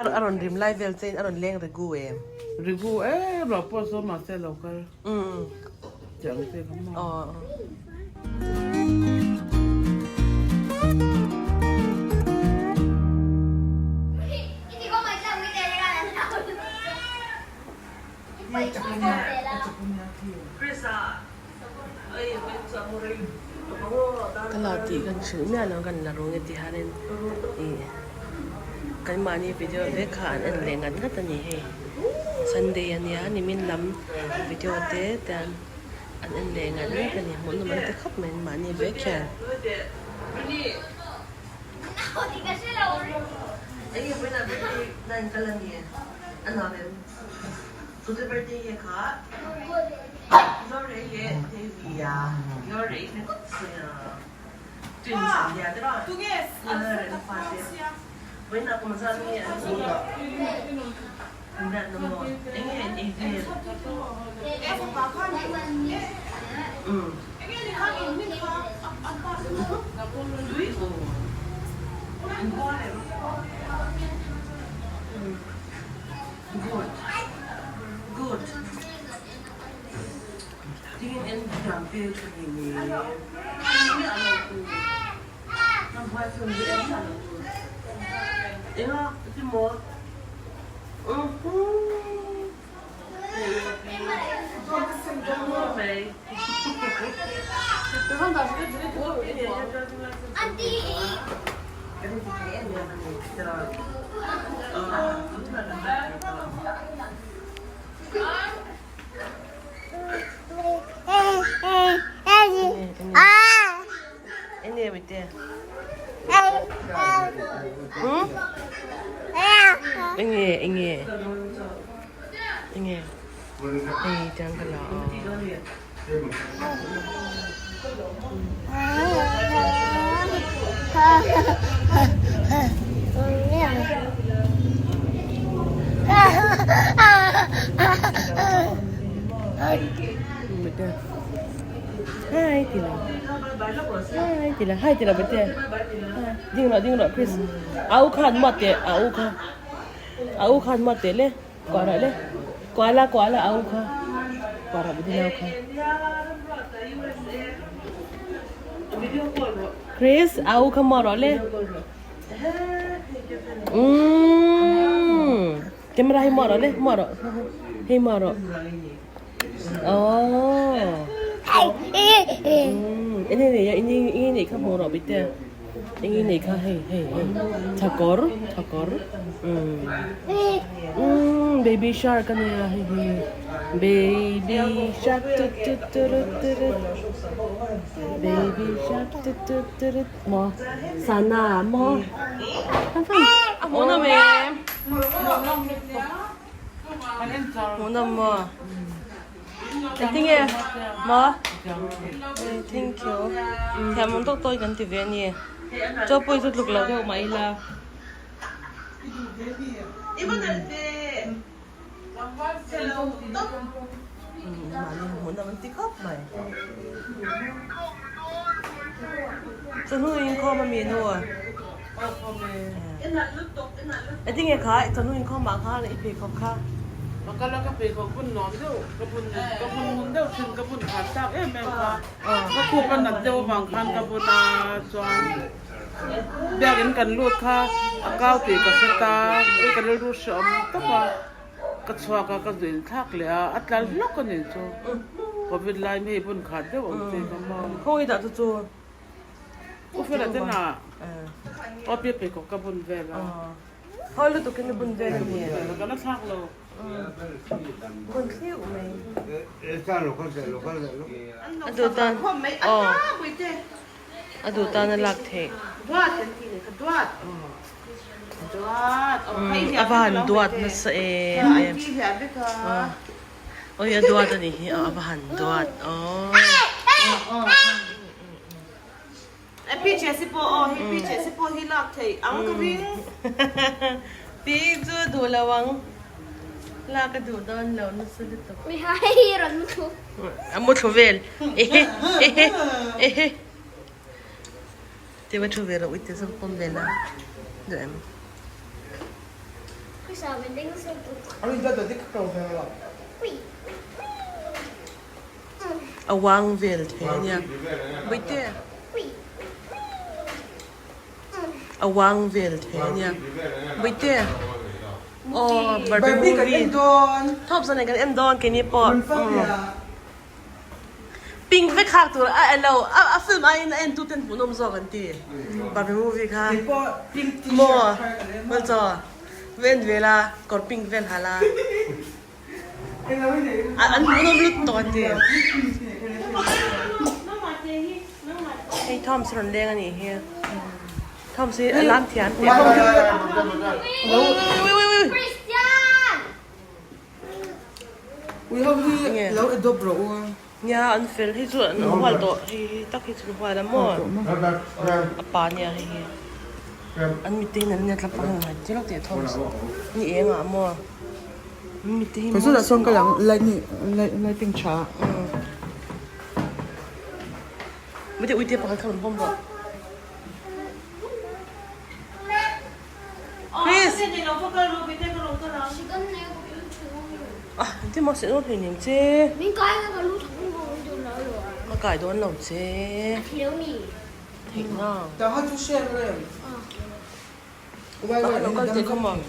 A rawn rim lai vel chein a rawn leng regu em? Regu e, ruah pawh saw mahse a lo kal. Tih ang che kha maw? Ka la tih kan hrilh miah lo kan la rung e ti hianin ih keimahni video vek kha an en leh ngat ngat a ni hei sunday a nia nimin lam video te te an an en leh ngat ngat a ni hmuhnawm an ti khawp mai mahni vek hian. Good. Good. Tingin en thiam vel tha ni ni. Ram huai film hi en hlan lo tur. Enga ti maw? Enge enge enge hei tiang ka la a. Hi ti la hi ti la hi ti la bete ding rawh ding rawh Chris a u khan muat teh a u kha a u khan muat teh le. Kuah rawh le. Kuah la kuah la a u kha. Kuah rawh bidin au kha. Chris a u kha maw rawh le. Umm. Camera hi maw rawh le maw rawh. Hei maw rawh. Oh. Umm. Ini nei ini ini nei kha maw rawh bite. Eng nei kha hei hei hei thakawr thakawr umm umm baby shark a nia hei hi baby shark tut tut turut turut baby shark tut tut turut maw sana maw a hmuhnawm em hmuhnawm maw. Engtinge maw thank you thiam awm tawk tawk kan ti ve a ni chaw pawh hi chu tluk loh deuh mah ila. Mahni hmuhnawm an ti khawp mai chawhnu inkhawm a mi nu Engtinge kha i chawhnu inkhawm ah khan i pheikhawk kha? Ka kal a, ka pheikhawk bun nuam deuh, ka bun ka bun ngun deuh thin, ka bun khat tak em em kha. Ka khup a nat deuh avang khan ka bun a, chuan biakin kan lut kha a kau tih ka hre ta, ka rilru hreawm tawp a, ka chhuak a, ka zuin thlak leh a, a tla hlawk a nih chu. Covid lai hei bun khat deuh ang che ka maw. Khawngaih dah chu chu. U Fela te na aw pi pi kawk ka bun vel a. Hawi lutuk in bun vel a ni. Ka la thlak lo. Bun thliu mai. A duh tan aw a duh tan a lak theih. A va han duat nasa em em. Oi a duat a nih hi a va han duat aw. Pi chu a duh lo ang lak a duh dawn lo nasa lutuk. A mu thlu vel ehe ehe ehe Tiva thu ve lo uite zawk pawm ve la duh em. A uang vel thei a nia. Bawihte. A uang vel thei a nia. Bawihte. Aw Barbie movie. Thawmsaw nen kan en dawn keini pawh. Pink vek hak tur a elo a film aiin a en tu ten hmuhnawm zawk an ti Barbie movie kha maw hmel chaw va en ve la kawr pink vel ha la an hmuhnawm lut tawh an ti hei Thoms rawn leng a nih hi Thoms hi a lam thiam teh Ui ho hi lo adopt rawh u a. Nia an fel hei chu an hual tawh hei hi tak hi chu an hual a maw a pa nia hei hi an mit te hi an nia tla pang ang ti lawk teh thawm ni eng ah maw an mit te hi Kan sawtah sawn ka lang lighting tha Mite uite pakhat kha rawn pawm rawh. Chris! Ah, engtin maw seh dawn hlei nem che? Ka kai dawn lo che. Theih na. Ah, lo kal teh khawm ang.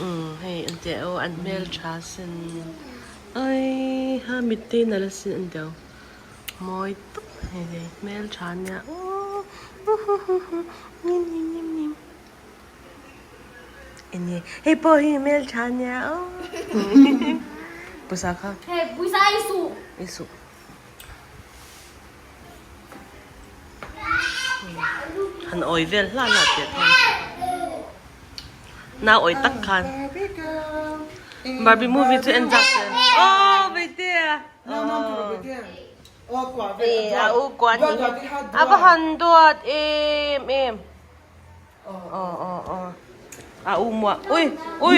Umm, hei an teh aw, an hmel tha sin. Ai ha, mittui nalh asin an teh aw. Mawi tak hei hei hmeltha nia nim nim nim nim enge hei pawh hi hmeltha nia aw pawisa kha hei pawisa i suh i suh han awi vel hlan a tih khan nau awi tak khan barbie movie chu en zak te aw beitea. A u kuah a nih hi a va han duat em em aw aw aw a u muah ui ui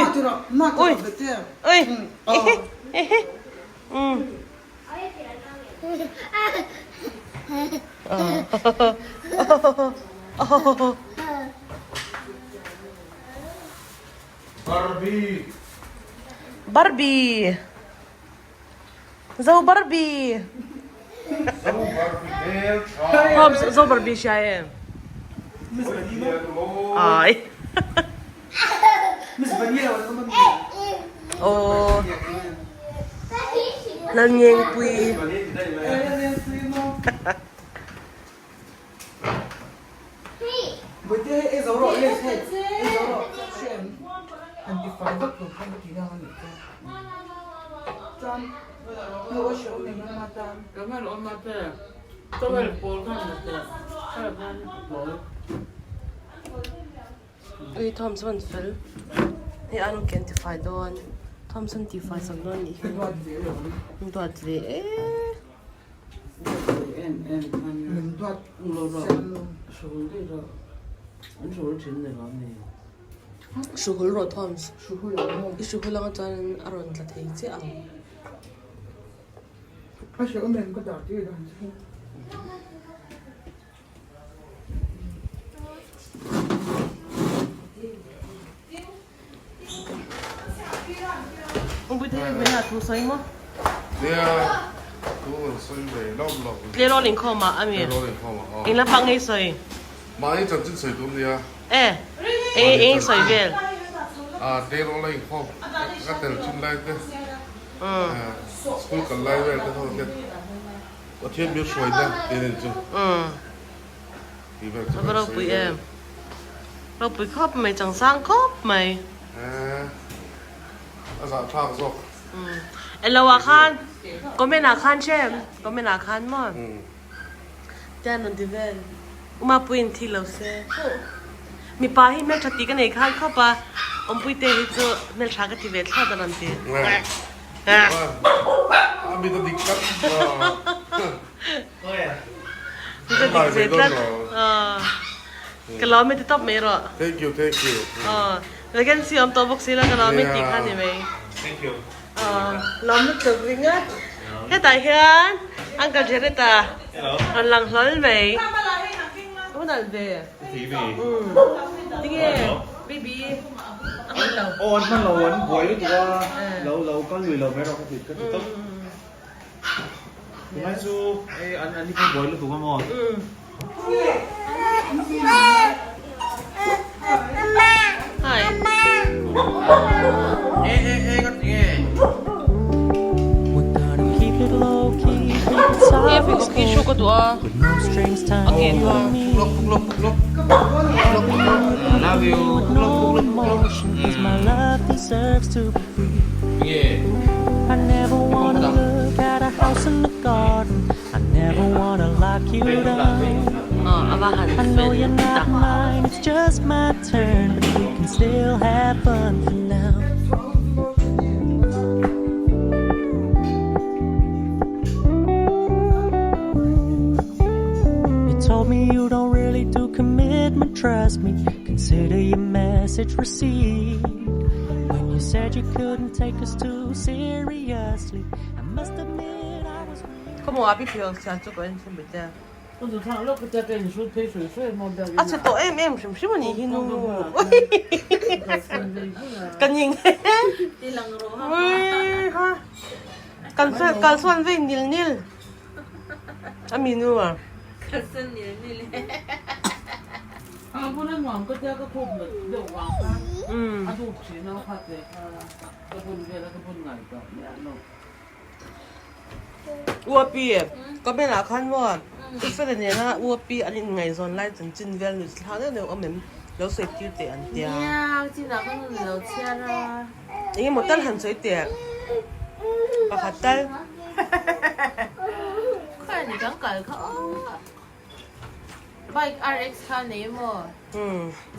ui ui ehe ehe um aw Barbie Barbie Zo Barbie. Zo Barbie hmel tha. Hobbs Zo Barbie hria em? Ai. Aw. Lalngengpui. Ui Thomson fel hei an ken tifai dawn Thomson tifai sak dawn nih hi duat ve e. Hruhul rawh Thoms i hruhul anga chuan a rawn tla thei chiah ang. Tleirawl inkhawm ah ami eng lampang nge i sawi? Mahni chanchin sawi tur nia. E eng eng i sawi vel? Tleirawl a inkhawm ka tel thin lai te school kal lai vel te ho te Pathian min hruaina tih a ni chu. Tih vel chu A va ropui em. Ropui khawp mai, changsang khawp mai. A zahthlak zawk. Elo ah khan comment ah khan hre em? Comment ah khan maw? Tian rawn ti vel. Uma puiin thi lo se. Mipa hi hmeltha tih ka nei khan khawp a, awmpuite hi chu hmeltha ka ti ve thlawt a rawn ti. A mit a dik tlat. Mit a dik ve tlat. Ka lawm e ti tawp mai rawh. Thank you, thank you. Vacancy awm tawh bawk si la ka lawm e tih kha ni mai. Thank you. Lawm lutuk ringawt. Hetah hian Uncle Jereta rawn lang hlawl mai. Hun alh ve. Tinge? Baby a hman lo. Aw an hman lo an buai lutuk a lo lo kal lui lo mai rawh ka ti ka ti tawp. Tunlai chu hei an an ni pawh buai lutuk a maw. Hi. E e e ka ti nge. Nge pheikhawk hi shoe ka duh a a ke kha. Love you. Aw a va han fel tak. Khawmaw a pi pheiawng siam chu ka en chhun bet e. A chhe tawh em em hrim hrim a nih hi nu. Ka ning e. Kan kal sawn vei nil nil. A mi nu a. Uapi comment ah khan maw i fela nena uapi an inngaihzawn lai chanchin vel nuih thlak deuh deuh awm em lo sawi tir teh an tia. Eng emaw tal han sawi teh pakhat tal. Bike RX kha nei emaw?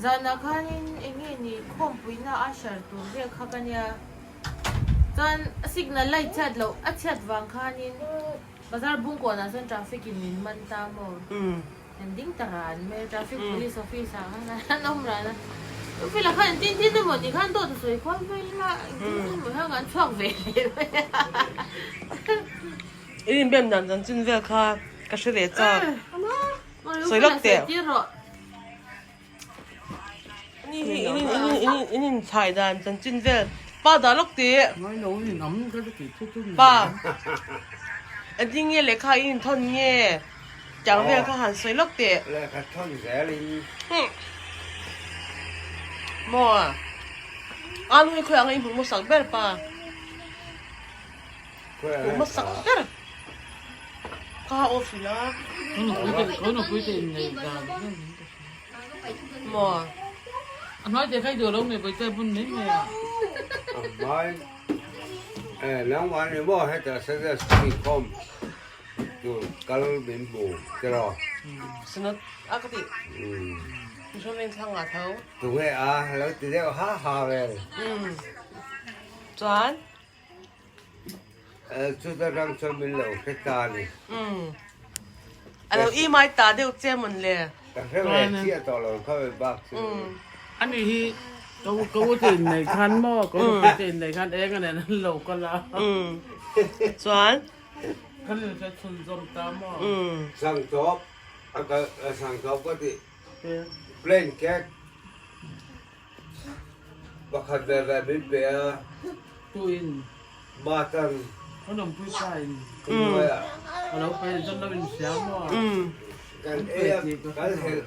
Zanah khanin eng nge ni khawmpuina a hral tur vel kha ka nia. Chuan a signal light chhiat loh a chhiat vang khanin bazar bungkawnah chuan traffic in min man ta maw? An ding ta ran mai a, traffic police office ah khan an awm ran a. Fela khan engtin tin emaw ni khan dawt a sawi kual vel a, engtin tin emaw hian kan chhuak ve leh mai a. I inbiak dan chanchin vel kha ka hre leh chak. Sawi lawk teh. Ni hi in in in in chhai dan chanchin vel pa dah lawk teh. Pa engtin nge lehkha in inthawn nge tiang vel kha han sawi lawk teh. Lehkha thawn zel in. Maw a nu hi khawiah nge i hmuh hmasak ber pa. Hmuh hmasak ber ka off ila. Maw. A hnuai te khai duh lo nge bawihte bun mai mai a. A hmai eh nangmah ni maw heta suggest inkhawm tur kal min hmu tiraw. Synod a ka tih. Mission Vengthlang ah tho. Tunge a lo ti deuh ha ha vel. Chuan. Chuta rang chuan min lo hre ta a ni. Umm. A lo i mai ta deuh che mawn le. Ka hre ve chiah tawh lo kha ve bak chu. Ani hi ka ka u te in nei khan maw ka u te in nei khan eng a nen an lo kal a. Umm. Chuan. Kan in hre chhun zawm ta maw. Umm. Sangtawp a kal sangtawp ka ti plane cake. Pakhat ve ve min pe a. Tuin. Matan. Kan awmpui pa in. Ka hnuai ah. Ka lo pe in chuan lo in hria maw. Kan ei a kan helh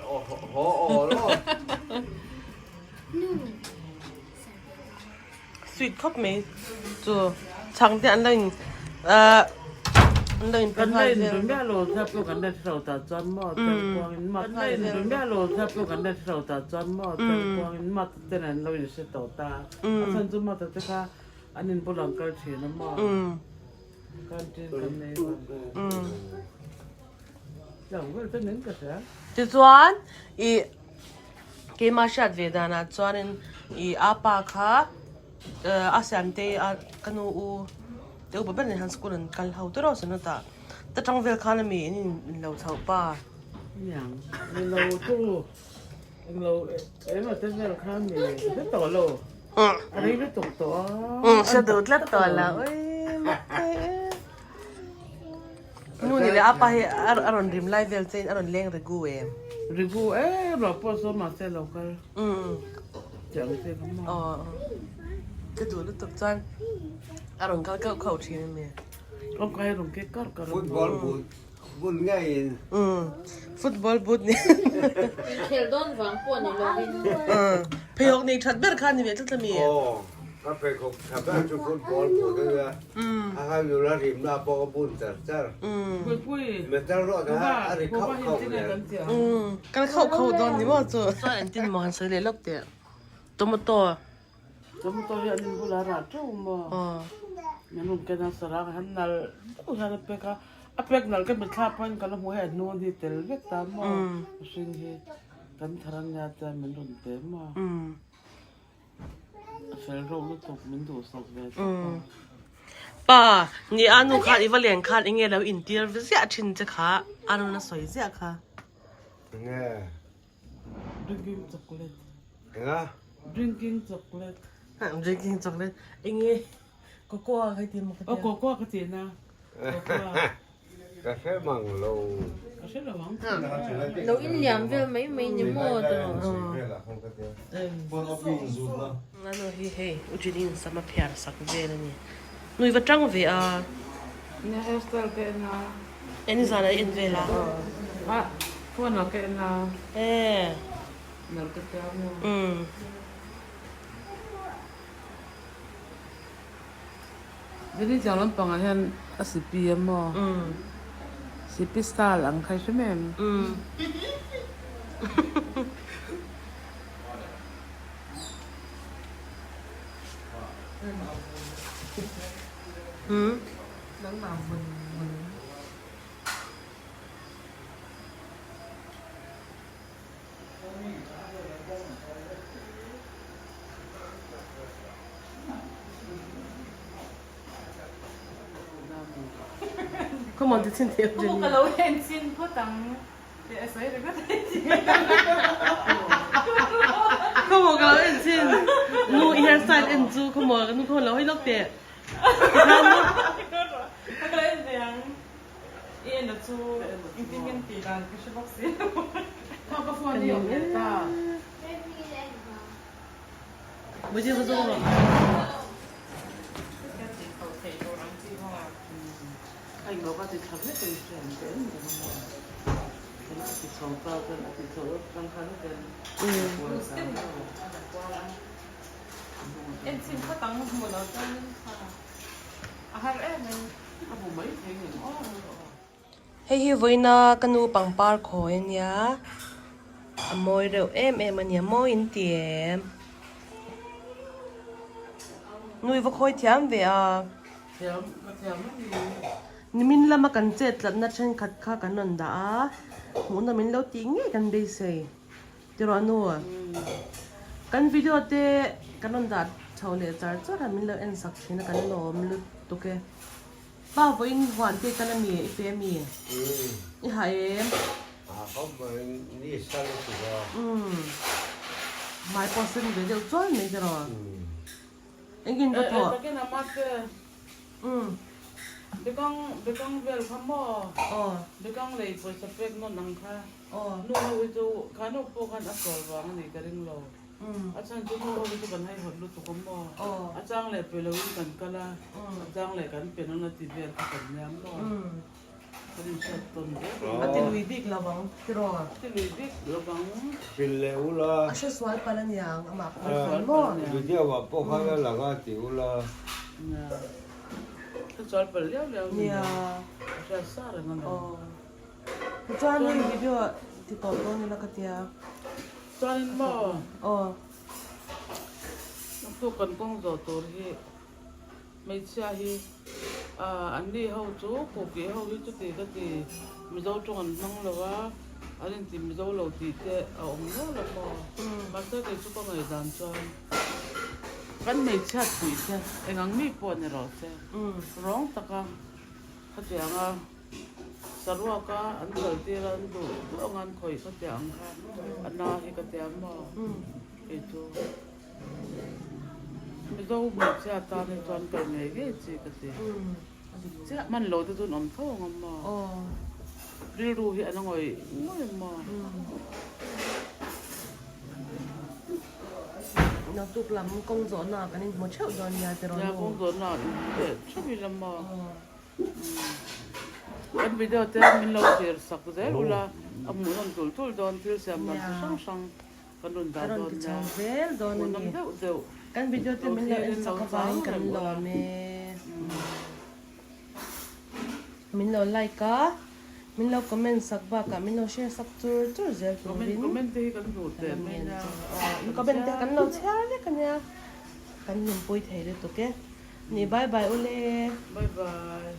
haw aw law. Sweet khawp mai chu chhang te an lo in ahh an lo in pe nghal vel. Kan la in be miah lo thlap pawh kan la hre lo tah chuan maw telkuang in mat kan la in be miah lo thlap pawh kan la hre lo tah chuan maw telkuang in mat ten an lo in hre tawh ta a chhan chu mat te kha an in bul ang kal thin a maw canteen kan nei vang tiang vel te nen ka hria. Tichuan ih Keimah hriat ve danah chuanin ih a pa kha a siamte a ka nu u te upa ber nen khan school an kal ho tawh rawh sawn a ta tang vel khan ami in in lo chhoh pa. Niang ni lo chu eng lo eng emaw te vel khan mi hre tawh lo a rei lutuk tawh a. Umm hre duh tlat tawh lo ui mak te e. Nu ni leh a pa hi a rawn rim lai vel che in a rawn leng rigu em? Rigu em lo pawh sawn mahse a lo kal. Umm. Tih ang che kha maw? Aw ka duh lutuk chuan a rawn kal khauh khauh thin a ni. Kawngka hi rawn kek kar kar a maw? Football boot bun ngeiin. Umm football boot ni. Inkhelh dawn vang pawh ni lovin. Umm pheikhawk nei that ber kha ni ve tlat a mi. Aw ka pheikhawk tha ber chu football boot a nia. A kha nula rimna pawh ka bun char char. Metal rod kha a ri khauh khauh nen. Kal khauh khauh dawn ni maw chu. Chuan engtin maw han sawi leh lawk teh. Tomato. Tomato hi an inbulah a rah teuh maw. Min rawn ken a sarang hian nal deuh hian a pack a. A pack nal ka mitthla pawhin ka la hmu hei a hnun hi tel vek ta maw. Mihring hi kan thar a nia chuan min rawn pe maw. A fel reuh lutuk min duhsak ve tawp a. Pa, ni a nu khan i va len khan enge lo intir ziah thin che kha a rawn a sawi ziah kha. Enge? Drinking chocolate. Enga? Drinking chocolate. Drinking chocolate. Enge cocoa ka ti maw ka tia. Aw cocoa ka ti na. Cocoa. Ka hre mang lo. Ka hre lo ang. Lo inliam vel mai mai ni maw tawh. Ano hi hei Ujilin sama phiar sak vel a ni. Nui va tang ve a. Nia hairstyle ka en a. Eng zan a en vel a. Ah phone ah ka en a. Eh. Nalh ka tia maw. Umm. Jenny chiang lampangah hian a sipi a maw? Sipi style ang kha i hre mai em? Nangmah vun vun. Come on, ti chin thiam Jenny. Ka lo en chin phawt ang. Come on, ka lo en chin. Nu i hairstyle en chu come on, nu khaw lo hei lawk teh. Ka lo en ve ang. I en chu engtin nge tih dan ka hre bawk si lo. Kha ka phone hi a awm leh ta. Bawihte ka zawng rawh. Ka tih tho theih tur ang chi maw. A englo ka ti tha vek in hria ang che em em a maw. Kan a ti chho ta chuan a ti chho atang khan vel kual ta maw. En chhin phawt ang hmu lo chuan kha a har em em. A hmu mai thei ngem aw. Hei hi vawiina ka nu pangpar khawi a nia, a mawi reuh em em a nia, mawi in ti em? Nui va khawi thiam ve a. Thiam, ka thiam a ni. Nimin lama kan chet tlatna thenkhat kha kan rawn dah a, hmuhna min lo tih ngei kan beisei. Tiraw nu, kan video te kan rawn dah chho leh char char a, min lo en sak thin a, kan lawm lutuk e. Pa vawiin huan te kal a mi i pe a mi? I ha em? Ha khawp mai, ni sal lutuk a. Umm, hmai pawh sen ve deuh chuai mai tiraw? Engin va thawh? Takin a mate. Umm. Bekang, bekang vel kha maw? Aw. Bekang lei pawisa pek nawn ang kha. Aw. Nu ho hi chu kha nu pawh khan a sawl vang a ni ka ring lo. A chhan chu nu ho hi chu kan haihawt lutuk a maw? A chang leh pe loin kan kal a, a chang leh kan pe nawn a ti vel kha kan nia maw? Kan inhriat tawn vek a ni. A ti lui bik lo vang tiraw? A ti lui bik lo vang. Hrilh leh ula. A hre sual palh a niang amah pawh a sual maw? Video ah pawh khan a lang a ti ula. Nia. Hre sual palh liau liau a ni. Nia. A hriat sa reng a ni. Aw. Chuan hei video ti tawp dawn ila ka tia. Chuanin maw? Aw. Naktuk kan kawng zawh tur hi hmeichhia hi an ni ho chu Kuki ho hi chuti ka ti Mizo tawng an hmang lo a, an inti Mizo lo tih te a awm nual a maw? Mahse kei chu ka ngaihdan chuan kan hmeichhiat puih te eng ang mi pawh ni rawh se rawng taka khatianga Saruaka an kal tir a, an duh duh anga an khawih ka tia ang kha, a na hi ka tia maw kei chu. Mizo hmeichhia tan hi chuan kal ngei ngei chi ka ti. Chiah hman lo te chu an awm tho ang a maw. Rilru hi an ngawih ngawih maw. Naktuk lam kawng zawhna ah kan inhmu theuh dawn nia tiraw nu? Nia kawng zawhna ah inhmu leh theuh ila maw? Kan video te min lo thlir sak zel ula a hmuhnawm tul tul dawn thil siam dan chi hrang hrang kan rawn dah dawn nia hmuhnawm deuh deuh Kan video te min lo en sak avangin kan lawm e. Min lo like a, min lo comment sak bakah min lo share sak chur chur zel turin Comment te hi kan hmuh teh mai nia. Comment te kan lo chhiar vek ania kan hlimpui thei lutuk e. Ni bye bye ule. Bye bye.